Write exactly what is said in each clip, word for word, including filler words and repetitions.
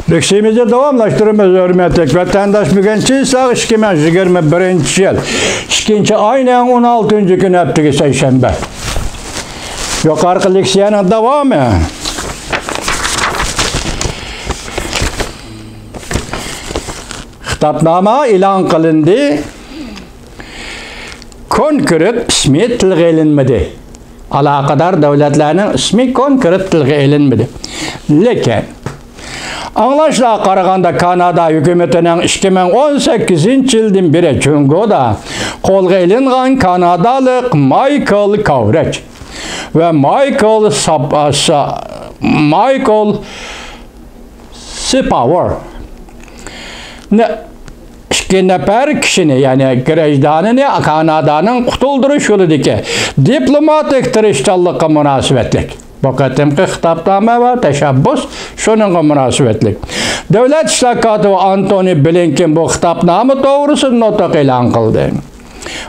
لېكسىيىمىزنى داۋاملاشتۇرىمىز، ھۆرمەتلىك ۋەتەنداش. بۈگۈن چىسلاغ ئىككى مىڭ يىگىرمە بىرىنچى يىل ئىككىنچى ئاينىڭ ئون ئالتىنچى كۈنى، ھەپتىگە سەيشەنبە. يۇقىرىقى لېكسىيەنىڭ داۋامى. خىتابنامە ئېلان قىلىندى. كونكرېت ئىسمى تىلغا ئېلىنمىدى. ئالاقىدار دۆلەتلەرنىڭ ئىسمى كونكرېت تىلغا ئېلىنمىدى. لېكىن، ئاڭلاشلارغا قارىغاندا، كانادا ھۆكۈمىتىنىڭ ئىككى مىڭ ئون سەككىزىنچى يىلدىن بېرى جۇڭگودا قولغا ئېلىنغان كانادالىق مايكل كاۋرېج ۋە مايكل ساپ-، سا-، مايكل سىپاۋېر نى، ئىككى نەپەر كىشىنى، يەنى گىرەجدانىنى كانادانىڭ قۇتۇلدۇرۇش يولىدىكى دىپلوماتىك تىرىشچانلىققا مۇناسىۋەتلىك. بۇ قېتىمقى خىتابنامە ۋە تەشەببۇس شۇنىڭغا مۇناسىۋەتلىك. دۆلەت ئىشلار كاتىپى ئانتونى بلىنكېن بۇ خىتابنامە توغرىسىدا نۇتۇق ئېلان قىلدى.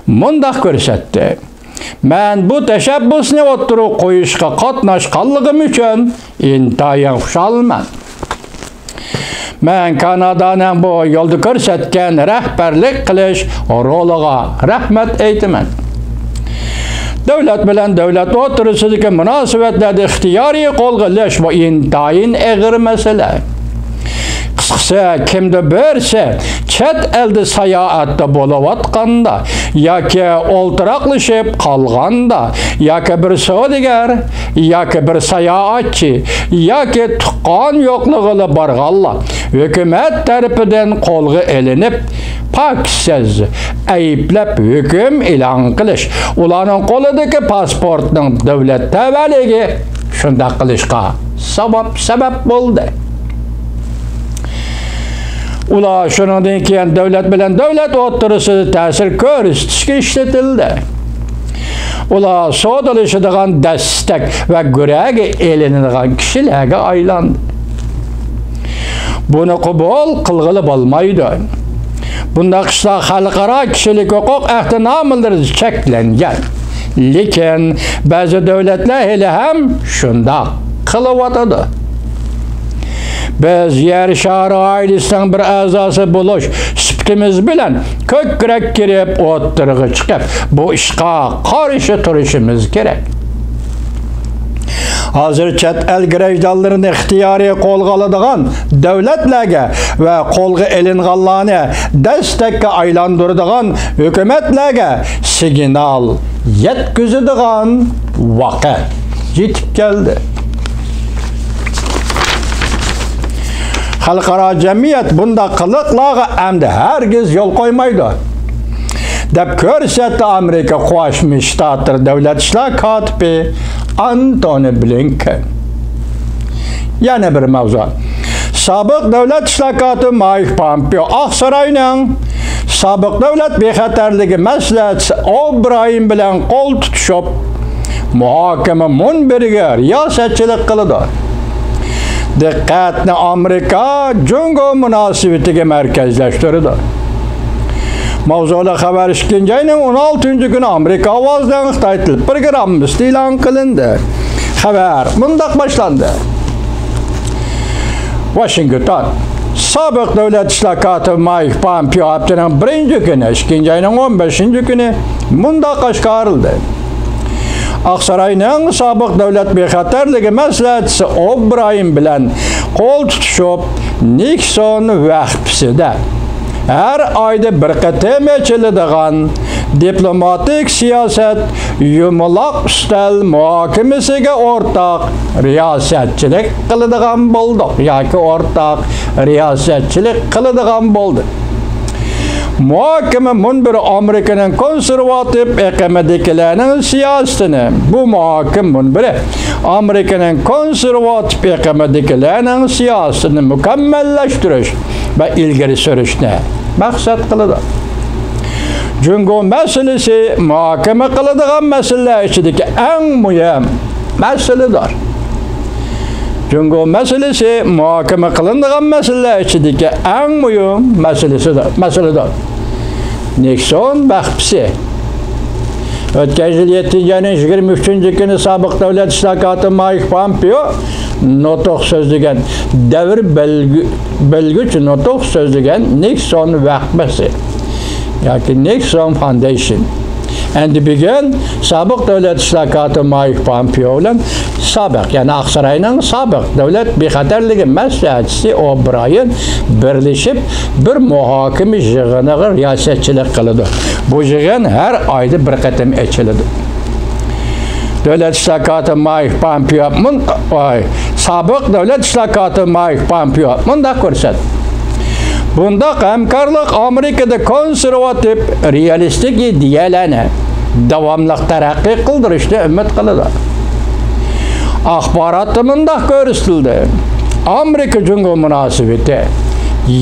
مۇنداق كۆرسەتتى. مەن بۇ تەشەببۇسنى ئوتتۇرىغا قويۇشقا قاتناشقانلىقىم ئۈچۈن ئىنتايىن خۇشالمەن. مەن كانادانىڭ بۇ يولدا كۆرسەتكەن رەھبەرلىك قىلىش رولىغا رەھمەت ئېيتىمەن. دۆلەت بىلەن دۆلەت ئوتتۇرىسىدىكى مۇناسىۋەتلەردە ئىختىيارىي قولغا ئېلىش، بۇ ئىنتايىن ئېغىر مەسىلە. قىسقىسى، كىمدۇر بىرسى چەت ئەلدە ساياھەتتە بولۇۋاتقاندا ياكى ئولتۇراقلىشىپ قالغاندا ياكى بىر سودىگەر ياكى بىر ساياھەتچى ياكى تۇغقان يوقلىغىلى بارغانلار ھۆكۈمەت تەرىپىدىن قولغا ئېلىنىپ، پاكىتسىز ئەيىبلەپ ھۆكۈم ئېلان قىلىش، ئۇلارنىڭ قولىدىكى پاسپورتنىڭ دۆلەت تەۋەلىكى شۇنداق قىلىشقا ساۋاب سەۋەب بولدى. ئۇلار شۇنىڭدىن كېيىن دۆلەت بىلەن دۆلەت ئوتتۇرىسىدا تەسىر كۆرسىتىشكە ئىشلىتىلدى. ئۇلار سودىلىشىدىغان دەستەك ۋە گۆرەگە ئېلىنىدىغان كىشىلەرگە ئايلاندى. بۇنى قوبۇل قىلغىلى بولمايدۇ. بۇنداق ئىشلار خەلقئارا كىشىلىك ھوقۇق ئەھدىنامىلىرىدا چەكلەنگەن. لېكىن بەزى دۆلەتلەر ھېلىھەم شۇنداق قىلىۋاتىدۇ. بىز يەر شارى ئائىلىسىنىڭ بىر ئەزاسى بولۇش سۈپىتىمىز بىلەن كۆكرەك كېرىپ ئوتتۇرىغا چىقىپ، بۇ ئىشقا قارشى تۇرۇشىمىز كېرەك. ھازىر چەت ئەل گىرەجدانلىرىنى ئىختىيارىي قولغا ئالىدىغان دۆلەتلەرگە ۋە قولغا ئېلىنغانلارنى دەستەككە ئايلاندۇرىدىغان ھۆكۈمەتلەرگە سىگنال يەتكۈزىدىغان ۋاقىت يېتىپ كەلدى. خەلقئارا جەمئىيەت بۇنداق قىلىقلارغا ئەمدى ھەرگىز يول قويمايدۇ، دەپ كۆرسەتتى ئامېرىكا قوشما شتاتلىرى دۆلەت ئىشلار كاتىپى ئانتونى بلىنكېن. يەنە بىر مەۋزۇ. سابىق دۆلەت ئىشلار كاتىپى مايك پامپېئو ئاقساراينىڭ سابىق دۆلەت بىخەتەرلىكى مەسلىھەتچىسى ئوبرايېن بىلەن قول تۇتۇشۇپ، مۇھاكىمە مۇنبىرىگە رىياسەتچىلىك قىلىدۇ. دىققەتنى ئامېرىكا جۇڭگو مۇناسىۋىتىگە مەركەزلەشتۈرىدۇ. ماۋزۇلۇق خەۋەر ئىككىنچى ئاينىڭ ئون ئالتىنچى كۈنى ئامېرىكا ئاۋازىنىڭ خىتاي تىل پروگراممىسىدا ئېلان قىلىندى. خەۋەر مۇنداق باشلاندى. ۋاشىنگتون. سابىق دۆلەت ئىشلار كاتىپى مايك پامپېئو ھەپتىنىڭ بىرىنچى كۈنى، ئىككىنچى ئاينىڭ ئون بەشىنچى كۈنى مۇنداق ئاشكارىلىدى. ئاقساراينىڭ سابىق دۆلەت بىخەتەرلىكى مەسلىھەتچىسى ئوبرايېن بىلەن قول تۇتۇشۇپ، نىكسون ۋەخپىسىدە ھەر ئايدا بىر قېتىم ئېچىلىدىغان دىپلوماتىك سىياسەت يۇمىلاق ئۈستەل مۇھاكىمىسىگە ئورتاق رىياسەتچىلىك قىلىدىغان بولدۇق ياكى ئورتاق رىياسەتچىلىك قىلىدىغان بولدى. مۇھاكىمە مۇنبىرى ئامېرىكىنىڭ كونسېرۋاتىپ ئېقىمىدىكىلەرنىڭ سىياسىتىنى، بۇ مۇھاكىمە مۇنبىرى ئامېرىكىنىڭ كونسېرۋاتىپ ئېقىمىدىكىلەرنىڭ سىياسىتىنى مۇكەممەللەشتۈرۈش ۋە ئىلگىرى سۈرۈشنى مەقسەت قىلىدۇ. جۇڭگو مەسىلىسى مۇھاكىمە قىلىدىغان مەسىلىلەر ئىچىدىكى ئەڭ مۇھىم مەسىلىدۇر. جۇڭگو مەسىلىسى مۇھاكىمە قىلىنىدىغان مەسىلىلەر ئىچىدىكى ئەڭ مۇھىم مەسىلىسىدۇر، مەسىلىدۇر. نىكسون ۋەخپىسى. ئۆتكەن يىل يەتتىنچى ئاينىڭ يىگىرمە ئۈچىنچى كۈنى سابىق دۆلەت ئىشلار كاتىپى مايك پامپېئو نۇتۇق سۆزلىگەن، دەۋر بۆلگۈ-، بۆلگۈچ نۇتۇق سۆزلىگەن نىكسون ۋەقپىسى ياكى نىكسون فاندېيشن. ئەمدى بۈگۈن سابىق دۆلەت ئىشلار كاتىپى مايك پامپېئو بىلەن سابىق، يەنى ئاقساراينىڭ سابىق دۆلەت بىخەتەرلىكى مەسلىھەتچىسى ئوبرايېن بىرلىشىپ بىر مۇھاكىمە يىغىنىغا رىياسەتچىلىك قىلىدۇ. بۇ يىغىن ھەر ئايدا بىر قېتىم ئېچىلىدۇ. دۆلەت ئىشلار كاتىپى مايك پامپېئو مۇن-، ئاي، سابىق دۆلەت ئىشلار كاتىپى مايك پامپېئو مۇنداق كۆرسەتتى. بۇنداق ھەمكارلىق ئامېرىكىدا كونسېرۋاتىپ رېئالىستىك ئىدىيەلەرنى داۋاملىق تەرەققىي قىلدۇرۇشنى ئۈمىد قىلىدۇ. ئاخباراتتا مۇنداق كۆرسىتىلدى: ئامېرىكا جۇڭگو مۇناسىۋىتى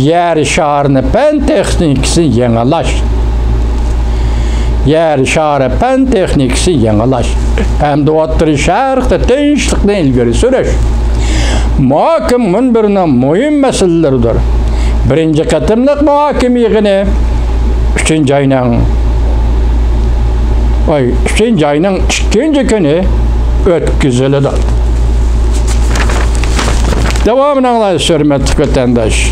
يەر شارىنى پەن تېخنىكىسىنى يېڭىلاش، يەر شارى پەن تېخنىكىسىنى يېڭىلاش ھەمدە ئوتتۇرا شەرقتە تىنچلىقنى ئىلگىرى سۈرۈش مۇھاكىمە مۇنبىرىنىڭ مۇھىم مەسىلىلىرىدۇر. بىرىنچى قېتىملىق مۇھاكىمە يىغىنى ئۈچىنچى ئاينىڭ، ئاي، ئۈچىنچى ئاينىڭ ئىككىنچى كۈنى ئۆتكۈزۈلىدۇ. داۋامىنى ئاڭلايسىز، ھۆرمەتلىك ۋەتەنداش.